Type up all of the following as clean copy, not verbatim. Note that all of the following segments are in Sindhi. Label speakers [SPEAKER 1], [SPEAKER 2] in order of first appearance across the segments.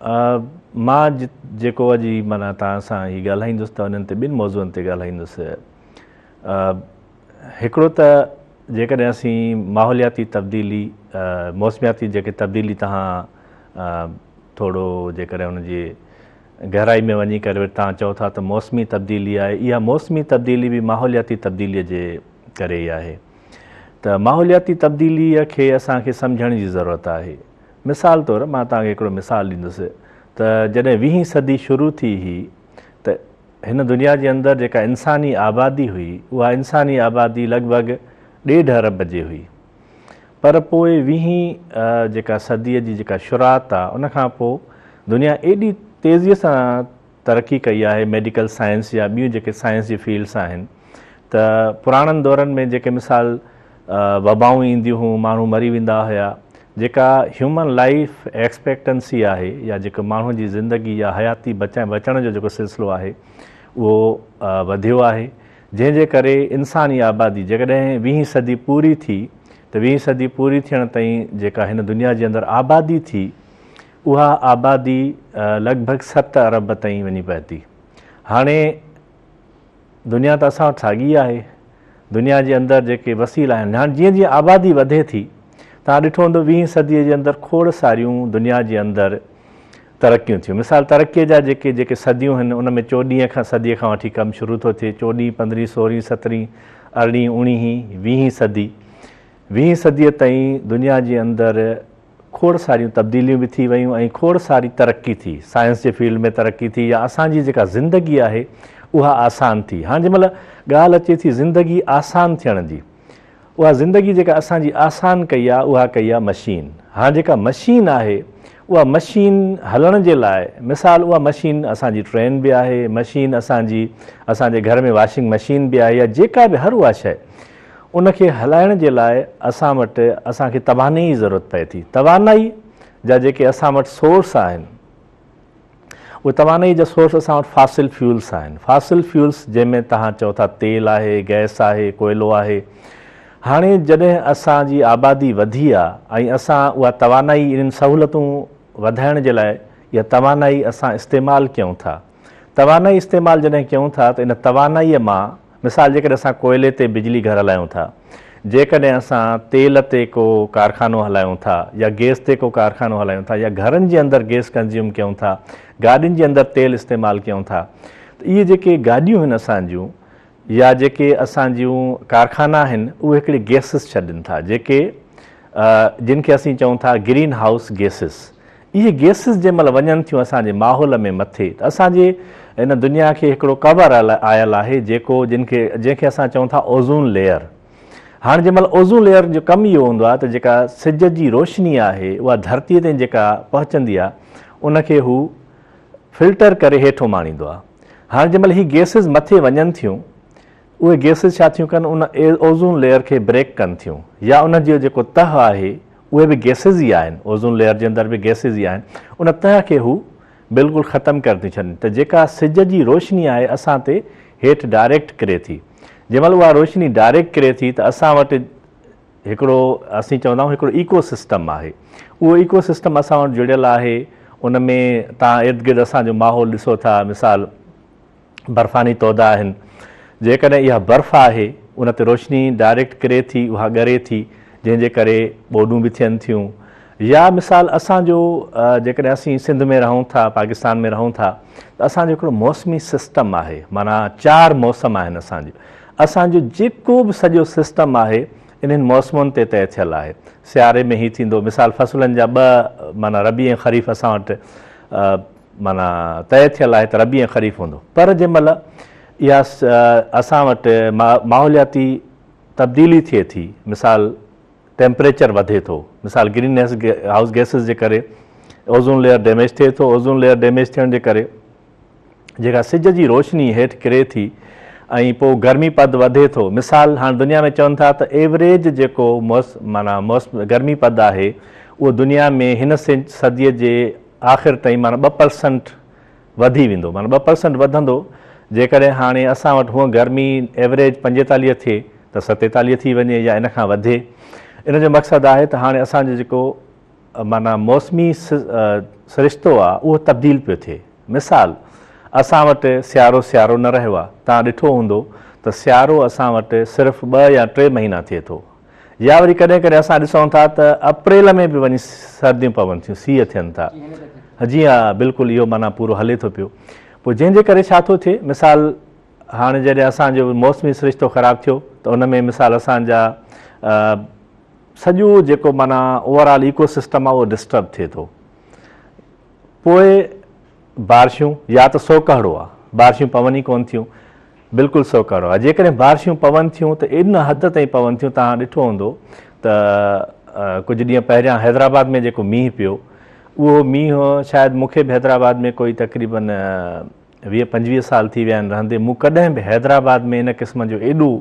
[SPEAKER 1] مان جيڪو اڄ معنيٰ توهان سان هي ڳالهائيندس ته انهن تي ٻن موضوعن تي ڳالهائيندس. هڪڙو ته جيڪڏهن اسين ماحولياتي تبديلي، موسمياتي جيڪي تبديلي توهان ٿورو جيڪڏهن ان جي گهرائي ۾ وڃي ڪري وري توهان چئو ٿا ته موسمي تبديلي آهي، اها موسمي تبديلي به ماحولياتي تبديلي جي ڪري ئي آهي ته ماحولياتي تبديلي کي اسان کي سمجهڻ جي ضرورت آهي. مثال طور مان توهان کي هڪڙو مثال ڏيندس ته جڏهن ويهين صدي شروع ٿي هئي ته هن دنيا جي اندر جيڪا انساني آبادي هئي اها انساني آبادي لڳ ڀڳ ڏيڍ ارب جي هئي پر پوء ويهين جيڪا صديء جي جيڪا شروعات آ ان کان پوء دنيا ايڏي تيزيء سان ترقي ڪئي آهي ميڊيڪل سائنس يا ٻيون جيڪي سائنس جي فيلڊس آهن ته پراڻن دورن ۾ جيڪي مثال وبائون اينديون هيون ماڻهو مري ويندا هيا جيڪا هيومن لائيف ايڪسپيڪٽنسي آهي يا جيڪو ماڻهو جي زندگي يا حياتي بچڻ جو جيڪو سلسلو آهي اهو وڌيو آهي جنهن جي ڪري انساني آبادي جيڪڏهن ويهين صدي پوري ٿي ته ويهين صدي پوري ٿيڻ تائين جيڪا هن دنيا جي اندر آبادي ٿي اها آبادي لڳ ڀڳ ست ارب تائين وڃي پهتي. هاڻي دنيا ته اسان وٽ ساڳي آهي. دنيا جي اندر جيڪي وسيلا آهن، هاڻي جيئن جيئن آبادي وڌي ٿي، توهان ڏٺو هوندو ويهين صديء جي اندر کوڙ ساريون دنيا جي اندر ترقيون ٿيون. مثال ترقيء جا جيڪي جيڪي صديون آهن، ان ۾ چوڏهينء کان صديء کان وٺي ڪم شروع ٿو ٿئي، چوڏهين، پندرهين، سورهين، سترهين، ارڙهين، اوڻيهين، ويهين صدي. ويهين صديء تائين دنيا جي اندر کوڙ ساريون تبديليون به ٿي ويون ۽ کوڙ ساري ترقي ٿي، سائنس جي فيلڊ ۾ ترقي ٿي يا اسان جي جيڪا زندگي آهي اها آسان ٿي. هاڻ جنهن مهل ڳالهه اچي ٿي زندگي آسان ٿيڻ جي، اها زندگي جيڪا اسان جي آسان ڪئي آهي اها ڪئي آهي مشين. هاڻ جيڪا مشين آهي اها مشين هلڻ جي لاء مثال اها مشين اسان جي ٽرين به آهي، مشين اسان جي اسان جي گهر ۾ واشنگ مشين به آهي يا جيڪا به هر اها شيء ان کي هلائڻ جي لاء اسان وٽ اسان کي توانائي جي ضرورت پئي ٿي. توانائي جا جيڪي اسان وٽ سورس آهن اهي توانائي جا سورس اسان وٽ فاسل فيولس آهن. فاسل فيولس جنهن ۾ توهان چئو ٿا تيل آهي، گئس آهي، ڪوئلو آهي. هاڻي جڏهن اسان جي آبادي وڌي آ ۽ اسان اها توانائي انهن سهولتون وڌائڻ جي لاء اها توانائي اسان استعمال ڪيون ٿا. توانائي استعمال جڏهن ڪيون ٿا ته ان توانائيء مان مثال جيڪڏهن اسان ڪوئلي تي بجلي گهر هلايون ٿا، جيڪڏهن اسان تيل تي ڪو ڪارخانو هلايون ٿا يا گئس تي ڪو ڪارخانو هلايون ٿا يا گهرن جي اندر گئس ڪنزيوم ڪيون ٿا، گاڏين جي اندر تيل استعمال ڪيون ٿا ته اهي جيڪي گاڏيون آهن اسان جون يا جيڪي اسان جون ڪارخانا آهن اهي هڪڙي گئسز ڇڏين ٿا جيڪي جن کي اسين چئون ٿا گرين هائوس گئسز اهي گئسز جنهن مهل وڃن ٿيون اسان جي ماحول ۾ مٿي ته اسان جي هن دنيا کي هڪڙو ڪور آيل آهي جيڪو جن کي جنهن کي اسان چئون ٿا اوزون ليئر هاڻ جنهن مهل اوزون ليئر جو ڪم اهو هوندو آهي ته جيڪا سج جي روشني آهي اها ڌرتي تائين جيڪا پهچندي آهي ان کي هو فلٽر ڪري هيٺ اماڻيندو آهي هاڻ جنهن مهل هي گئسز مٿي وڃن ٿيون اهي گئسز ڇا ٿيون ڪن ان اوزون ليئر کي بريڪ ڪن ٿيون يا ان جو جيڪو تهه آهي اهي به گئسز ئي آهن اوزون ليئر جي اندر به گئسز ئي آهن ان تهه کي هو بلڪل ختم ڪري ٿيون ڇڏن ته جيڪا سج جي روشني آهي اسان تي هيٺ ڊائريڪٽ ڪري ٿي جنهن مهل اها روشني ڊائريڪٽ ڪري ٿي ته اسان وٽ هڪڙو اسين چوندا آهيون هڪڙو ايڪو سسٽم آهي اهو ايڪو سسٽم اسان وٽ جڙيل آهي ان ۾ تان ارد گرد اسان جو ماحول ڏسو ٿا مثال برفاني تودا آهن. جيڪڏهن اها برف آهي، ان تي روشني ڊائريڪٽ ڪري ٿي، اها ڳري ٿي، جنهن جي ڪري ٻوڏون به ٿين ٿيون. يا مثال اسان جو جيڪڏهن اسين سنڌ ۾ رهون ٿا، پاڪستان ۾ رهون ٿا ته اسان جو هڪڙو موسمي سسٽم آهي، معنيٰ چار موسم آهن اسان جو. اسان جو جيڪو به سڄو سسٽم آهي، انهن موسمن تي طئي ٿيل آهي. سياري ۾ هي ٿيندو، مثال فصلن جا ٻه معنيٰ ربيع ۽ خريف اسان وٽ معنيٰ طئي ٿيل آهي ته ربيع ۽ خريف هوندو پر جنهن مهل اها اسان وٽ ماحولياتي تبديلي ٿئي ٿي مثال ٽيمپريچر وڌي ٿو مثال گرين هائوس گئسز جي ڪري اوزون ليئر ڊيميج ٿئي ٿو اوزون ليئر ڊيميج ٿيڻ جي ڪري جيڪا سج جي روشني هيٺ ڪري ٿي ۽ پوء گرمي پد وڌي ٿو مثال هاڻ دنيا ۾ چون ٿا ته ايوريج جيڪو معنيٰ گرمي پد آهي اهو دنيا ۾ هن صديء جي آخر تائين معنيٰ 2% وڌي ويندو معنيٰ 2% وڌندو جيڪڏهن هاڻي اسان وٽ هونء گرمي ايوريج 45 ٿئي ته 47 ٿي وڃي يا ان کان وڌي ان جو مقصد آهي ته هاڻي اسان جو جيڪو معنيٰ موسمي سرشتو آ اهو تبديل پيو ٿئي. مثال، اسان وٽ سيارو سيارو نه رهيو آ. توهان ڏٺو هوندو ته سيارو اسان وٽ صرف ٻه يا ٽي مهينا ٿئي ٿو. يا وري ڪڏهن ڪڏهن اسان ڏسون ٿا ته اپريل ۾ به وڃي سرديون پون ٿيون، سيء ٿين ٿا. جي ها بلڪل اهو معنيٰ پورو هلي ٿو پيو. پوء جنهن جي ڪري ڇا ٿو ٿئي مثال هاڻي جڏهن اسان جو موسمي سرشتو خراب ٿيو ته ان ۾ مثال اسان جا سڄو جيڪو معنيٰ اوور آل ايڪو سسٽم آهي اهو ڊسٽرب ٿئي ٿو. پوء بارشون يا ته سوڪهڙو آهي بارشون پون ئي ڪونه ٿيون بلڪل سوڪهڙو آهي جيڪڏهن بارشون پون ٿيون ته ان حد تائين پون ٿيون توهان ڏٺو هوندو ته ڪجهه ڏينهن پهريان حيدرآباد ۾ جيڪو مينهن پيو اهو مينهن شايد مون کي به حيدرآباد ۾ ڪوئي تقريبن 20 25 سال ٿي ويا آهن رهندي مون ڪڏهن به حيدرآباد ۾ ان قسم جو ايڏو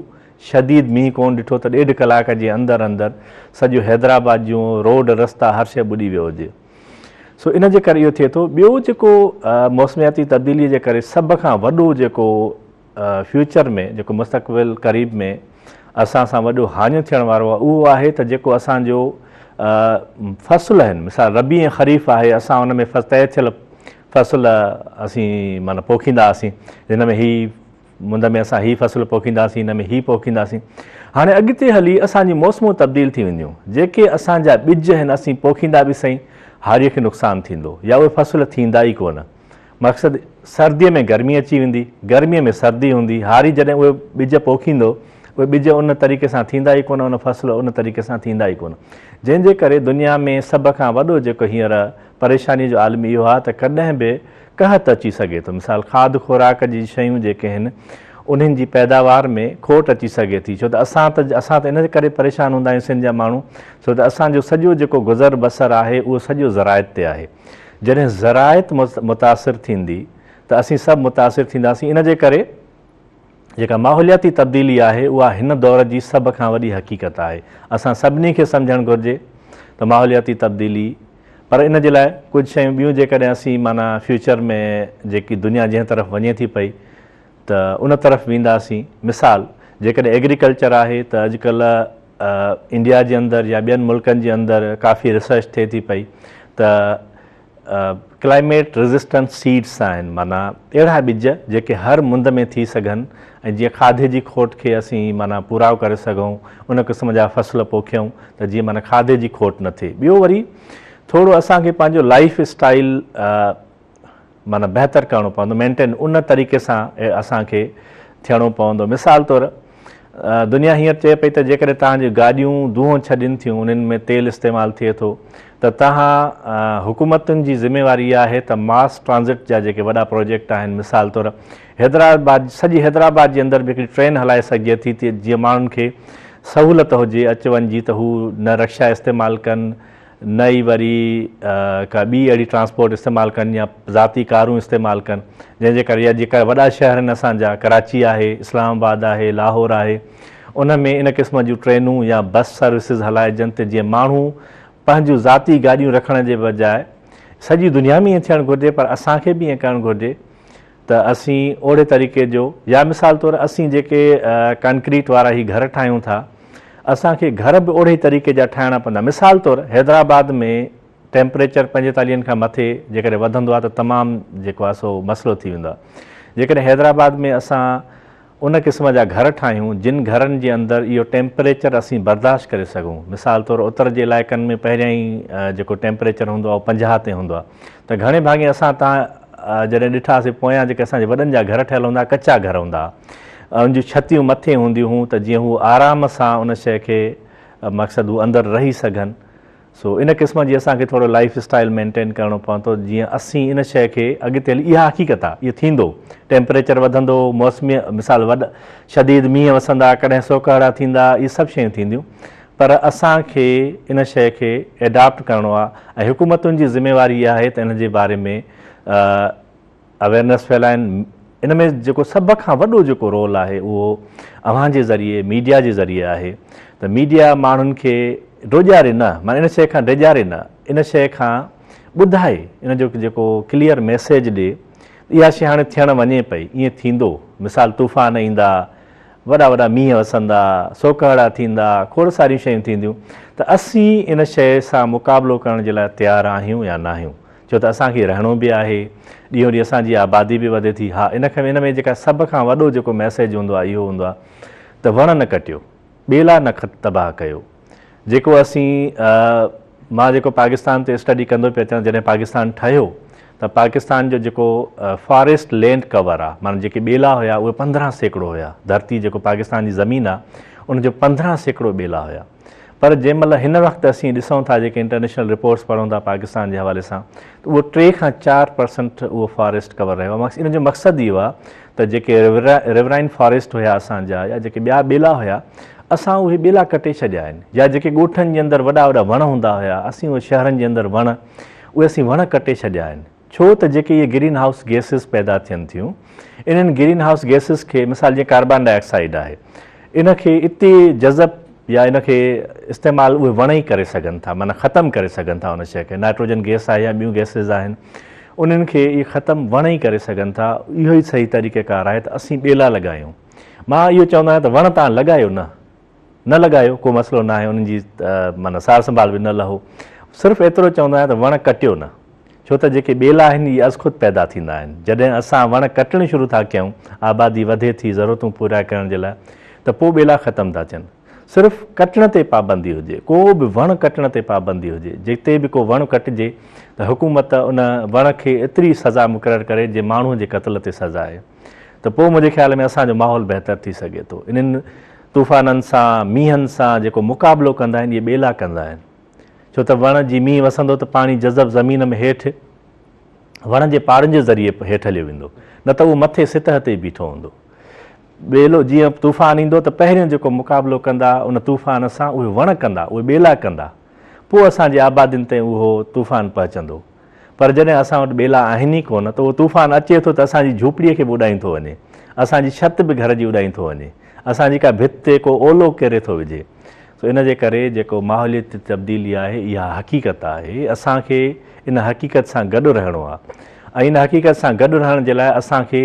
[SPEAKER 1] شديد مينهن ڪونه ڏٺو ته ڏيڍ ڪلاڪ جي اندر اندر سڄو حيدرآباد جون روڊ رستا هر شيء ٻڏي ويو هجي. سو ان جي ڪري اهو ٿئي ٿو. ٻيو جيڪو موسمياتي تبديلي جي ڪري سڀ کان وڏو جيڪو فيوچر ۾ جيڪو مستقبل قريب ۾ اسان سان وڏو هاڃو ٿيڻ وارو آهي اهو آهي ته جيڪو اسان جو فصل آهن مثال ربيع ۽ خريف آهي اسان ان ۾ طئي ٿيل فصل اسين معنيٰ پوکيندا هئاسين جن ۾ هي مند ۾ اسان هي فصل پوکينداسين، هن ۾ هي پوکينداسين. هاڻي اڳتي هلي اسان جون موسمون تبديل ٿي وينديون. جيڪي اسان جا ٻج آهن اسين پوکيندا به سهي، هاريء کي نقصان ٿيندو يا اهي فصل ٿيندا ئي ڪونه. مقصد سرديء ۾ گرمي اچي ويندي، گرميء ۾ سردي هوندي، هاري جڏهن اهي ٻج پوکيندو، اهي ٻج ان طريقي سان ٿيندا ئي ڪونه، ان فصل ان طريقي سان ٿيندا ئي ڪونه. جنهن جي ڪري دنيا ۾ سڀ کان وڏو جيڪو هينئر پريشانيء جو عالم اهو آهي ته ڪڏهن به قحط اچي سگهي ٿو. مثال کاڌ خوراڪ جي شيون جيڪي آهن انهن جي پيداوار ۾ کوٽ اچي سگهي ٿي ڇو ته اسان ته اسان ته ان ڪري پريشان هوندا آهيون سنڌ جا ماڻهو ڇو ته اسان جو سڄو جيڪو گذر بسر آهي اهو سڄو زراعت تي آهي جڏهن زراعت متاثر ٿيندي ته اسين سڀ متاثر ٿينداسين ان جي ڪري جيڪا ماحولياتي تبديلي آهي اها هن دور جي سڀ کان وڏي حقيقت آهي. اسان سڀني کي سمجهڻ گهرجي ته ماحولياتي تبديلي پر ان جي لاء ڪجهه شيون ٻيون جيڪڏهن اسين معنيٰ فيوچر ۾ جيڪي دنيا جنهن طرف وڃي ٿي پئي ته ان طرف وينداسين مثال جيڪڏهن ايگريڪلچر آهي ته اڄڪلهه انڊيا جي اندر يا ٻين ملڪن جي اندر ڪافي ريسرچ ٿئي ٿي پئي ته ڪلائميٽ ريزسٽنٽ سيڊس آهن معنيٰ اهڙا ٻج جيڪي هر مند ۾ ٿي سگهن ۽ جيئن کاڌي جي کوٽ کي اسين معنيٰ پورائو ڪري سگهون ان قسم جا فصل پوکيون ته جيئن معنيٰ کاڌي جي کوٽ نه ٿئي ٻيو وري ٿورو اسان کي پنهنجو لائيف اسٽائيل معنيٰ بهتر ڪرڻو پوندو مينٽين ان طريقي سان اسان کي ٿيڻو پوندو مثال طور دنيا هينئر چئي پئي ته جيڪڏهن توهان جون گاڏيون دونهون ڇڏين ٿيون انهن ۾ تيل استعمال ٿئي ٿو ته توهان حڪومتن جي ذميواري اها آهي ته ماس ٽرانزٽ جا جيڪي وڏا پروجيڪٽ آهن مثال طور حيدرآباد سڄي حيدرآباد جي اندر به هڪڙي ٽرين هلائي سگهجي ٿي ته جيئن ماڻهن کي سهولت هجي اچ وڃ جي ته هو نه رڪشا استعمال ڪن نه ئي وري ڪا ٻي اهڙي ٽرانسپورٽ استعمال ڪن يا ذاتي ڪارون استعمال ڪن جنهن جي ڪري يا جيڪا وڏا شهر آهن اسان جا ڪراچي آهي اسلام آباد آهي لاهور آهي ان ۾ ان قسم جون ٽرينون يا بس سروسز هلائجن ته جيئن ماڻهو پنهنجون ذاتي گاڏيون رکڻ جي بجاء سڄي دنيا ۾ ائين ٿيڻ گهرجي پر اسان کي به ائين ڪرڻ گهرجي ته اسين اوڙي طريقي جو يا مثال طور اسين جيڪي ڪانڪريٽ وارا هي گهر ٺاهيون ٿا اسان کي گهر به اوڙي طريقي جا ٺاهڻا پوندا مثال طور حيدرآباد ۾ ٽيمپريچر پنجيتاليهن کان مٿي جيڪڏهن وڌندو آهي ته تمام جيڪو آهي سو مسئلو ٿي ويندو آهي جيڪڏهن حيدرآباد ۾ اسان ان قسم جا گهر ٺاهيون جن گهرن جي اندر اهو ٽيمپريچر اسين برداشت ڪري سگهون. مثال طور اتر جي علائقن ۾ پهريان ئي جيڪو ٽيمپريچر هوندو آهي اهو 50 تي هوندو آهي ته گهڻي ڀاڱي اسان تان جڏهن ڏٺاسين پويان جيڪي اسان جي وڏن جا گهر ٺهيل هوندا هئا ڪچا گهر هوندا هئا ان جون ڇتيون مٿي هونديون هيون ته جيئن هو آرام سان ان شيء کي مقصد هو اندر رهي سگهن. سو ان قسم جي اسان کي ٿورو لائيف اسٽائيل مينٽين ڪرڻو پوندو جيئن اسين ان شيء کي اڳتي هلي اها حقيقت آهي اهو ٿيندو ٽيمپريچر وڌندو موسمي مثال وڏ شديد مينهن وسندا ڪڏهن سوڪهڙا ٿيندا اهي سڀ شيون ٿينديون پر اسان کي ان شيء کي ايڊاپٽ ڪرڻو آهي ۽ حڪومتن جي ذميواري اها آهي ته ان جي باري ۾ اويرنس ڦهلائن ان ۾ جيڪو سڀ کان وڏو جيڪو رول آهي اهو اوهان جي ذريعي ميڊيا جي ذريعي آهي ته ميڊيا ماڻهن کي ڊوڄاري نه معنيٰ ان شيء کان ڊيڄاري نه ان شيء کان ٻڌائي ان جو جيڪو ڪليئر ميسيج ڏي اها شيء هاڻي ٿيڻ وڃي پئي ائين ٿيندو مثال طوفان ايندا وڏا وڏا مينهن وسندا سوڪهڙا ٿيندا کوڙ ساريون شيون ٿينديون ته اسين ان شيء سان مقابلو ڪرڻ جي لاء تيار آهيون يا ناهيون. ڇو ته اسان کي رهڻو به آهي، ڏينهون ڏينهن اسان جي آبادي به وڌي ٿي. ها ان کي ان ۾ جيڪا سڀ کان وڏو جيڪو ميسيج هوندو آهي اهو هوندو آهي ته وڻ نه ڪٽيو، ٻيلا نه تباهه ڪيو. جيڪو اسين مان جيڪو پاڪستان تي اسٽڊي ڪندو پيو اچان جڏهن پاڪستان ٺهيو ته پاڪستان جو جيڪو فاريسٽ لينڊ ڪور آهي معنيٰ جيڪي ٻيلا هيا اهي 15% هيا ڌرتي جيڪو پاڪستان جي زمين آهي ان جو 15% ٻيلا هيا. پر جنهن مهل هن وقت اسين ڏسون ٿا جيڪي انٽرنيشنل رپورٽس پڙهون ٿا پاڪستان جي حوالي سان ته اهو 3 کان 4% اهو فاريسٽ ڪور رهيو آهي. ان جو مقصد اهو آهي ته جيڪي ريورائن فاريسٽ هيا اسان جا يا جيڪي ٻيا ٻيلا هيا اسان اهي ٻيلا ڪٽي ڇڏيا آهن يا جيڪي ڳوٺن جي اندر وڏا وڏا وڻ هوندا هيا اسين اهي شهرن جي اندر وڻ اهي اسين وڻ ڪٽي ڇڏيا آهن ڇو ته جيڪي اهي گرين هائوس گيسز پيدا ٿين ٿيون انهن گرين هائوس گيسز کي مثال جيئن ڪاربان ڊاء آڪسائيڊ آهي ان کي اتي جذب يا ان کي استعمال اهي وڻ ئي ڪري سگهن ٿا معنيٰ ختم ڪري سگهن ٿا ان شيء کي نائٽروجن گيس آهي يا ٻيون گيسز آهن انهن کي اهي ختم وڻ ئي ڪري سگهن ٿا اهو ئي صحيح طريقه ڪار آهي ته اسين ٻيلا لڳايون مان اهو چوندو آهيان ته وڻ تان لڳايو نه نه لڳايو ڪو مسئلو ناهي انهن جي معنيٰ سار سنڀال به نه لهو صرف ايترو چوندو آهيان ته وڻ ڪٽيو نه ڇو ته جيڪي ٻيلا آهن اهي ازخود پيدا ٿيندا آهن جڏهن اسان وڻ ڪٽڻ شروع ٿا ڪيون آبادي وڌي ٿي ضرورتون پورا ڪرڻ جي لاء ته پوء ٻيلا ختم ٿا ٿين صرف ڪٽڻ تي پابندي هجي ڪو به وڻ ڪٽڻ تي پابندي هجي جتي به ڪو وڻ ڪٽجي ته حڪومت ان وڻ کي ايتري سزا مقرر ڪري جي ماڻهو جي قتل تي سزا آهي ته پوء منهنجي خيال ۾ اسان جو ماحول بهتر ٿي سگهي ٿو. انهن طوفانن سان، مينهن سان جيڪو مقابلو ڪندا آهن اهي ٻيلا ڪندا آهن. ڇو ته وڻ جي مينهن وسندو ته پاڻي جذب زمين ۾ هيٺ وڻ جي پاڙن جي ذريعي هيٺ هليو ويندو نه ته اهو مٿي سطح تي بيٺو هوندو. ٻيلو جيئن طوفان ايندو ته پهريون جيڪو مقابلو ڪندا ان طوفان سان اهي وڻ ڪندا، اهي ٻيلا ڪندا. پوء اسان جي آبادين تائين اهو طوفان پهچندو. پر جڏهن اسان وٽ ٻيلا آهن ئي ڪونه ته اهو طوفان اچي ٿو ته اسان جي جهوپڙيء کي به اڏائين ٿو وڃي، اسان جي ڇت به گهر جي اڏائين ٿو وڃي، اسان جي ڪا ڀت تي ڪو اولو ڪيري ٿو وجهي. سو ان جي ڪري جيڪو ماحولياتي تبديلي آهي اها حقيقت آهي، اسان کي ان حقيقت سان گڏ رهڻو آهي ۽ ان حقيقت سان گڏ رهڻ جي لاء اسان کي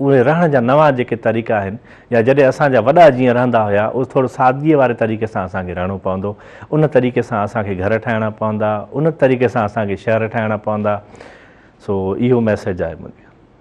[SPEAKER 1] اهي رهڻ جا نوان جيڪي طريقا آهن يا جڏهن اسان جا وڏا جيئن رهندا هيا اهو ٿورو سادگيء واري طريقي سان اسان کي رهڻو پوندو ان طريقي سان اسان کي گهر ٺاهڻا پوندا ان طريقي سان اسان کي شهر ٺاهڻا پوندا سو اهو ميسيج آهي منهنجو.